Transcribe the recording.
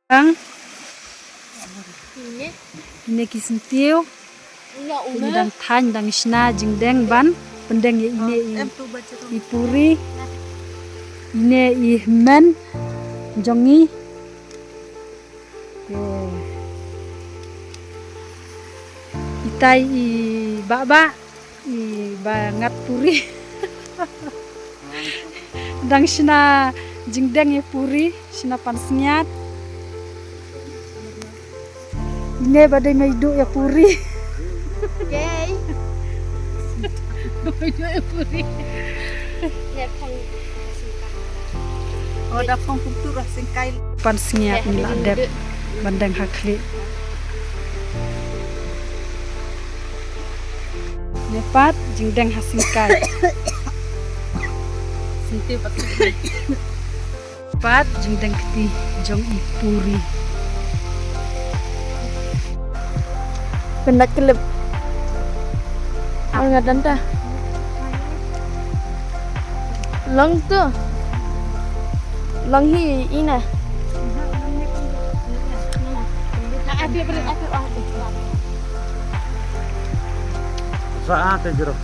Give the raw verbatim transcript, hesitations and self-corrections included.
Ang ine ki syntiew. Ine dang thaiñ, dang shna jingdeng ban pyndeng ïa ine i, i puri. Ine i hynmen jong ngi. Itai i Bah Bah, i ba ngat puri. Dang shna jingdeng ïa puri, shna pansngiat. Ine ba dei mei duh ïa puri. Yay. Mei duh ïa puri. Oh, da phong kumtu ruh singkai. Pansngiat ngi la dep ban deng ha khlieh. Ne pat jingdeng ha singkai. Singkai pat singkai. Pat jingdeng kti jong i puri. Pyndak klip. Ar nga danta. Long tu. Long hi ina. Sa ate jero.